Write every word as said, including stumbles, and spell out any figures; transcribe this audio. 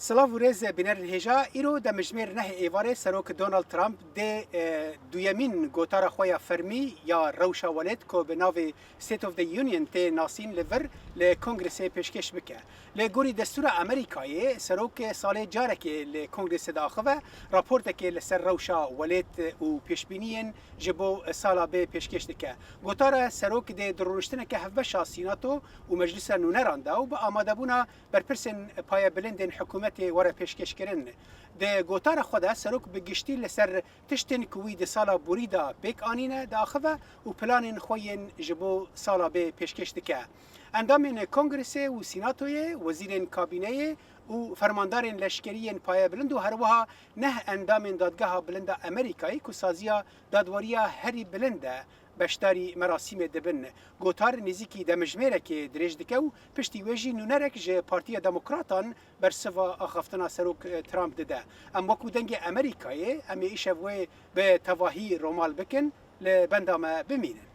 Silav û rêz bînerên hêja, îro demjimêr nehê êvarê Serok Donald Trump dê, e, duyemîn gotara xwe ya fermî ya rewşa welêt ku bi navê State of the Union tê nasîn li vir li Kongresê pêşkêş bike. Li gorî destûra Amerîkayê, Serok salê carekê li Kongresê diaxive, raportekê li ser rewşa welêt û pêşbîniyên ji bo sala bê pêşkêş dike. Gotara Serok dê di rûniştineke hevbeşa Sînato û Meclisa Nûneran de û bi amadebûna berpirsên payebilindên hikûmetê were pêşkêşkirin. Di gotara xwe de Serok bi giştî li ser tiştên ku wî di sala borî de pêk anîne diaxive û planên xwe yên ji bo sala bê pêşkêş dike. Endamên Kongresê û Sînatoyê, wezîrên kabîneyê û fermandarên leşkerî yên payebilind û herwiha neh endamên Dadgeha Bilind a Amerîkayê ku saziya dadweriya herî bilind e, beşdarî merasîmê dibin. Gotar nêzîkî demjimêrekê dirêj dike û piştî wê jî nûnerek ji Partiya Demokratan bersiva axaftina Serok Trump dide. Em wekî Dengê Amerîkayê, em ê îşev wê bi tevahî romal bikin, li benda me bimînin.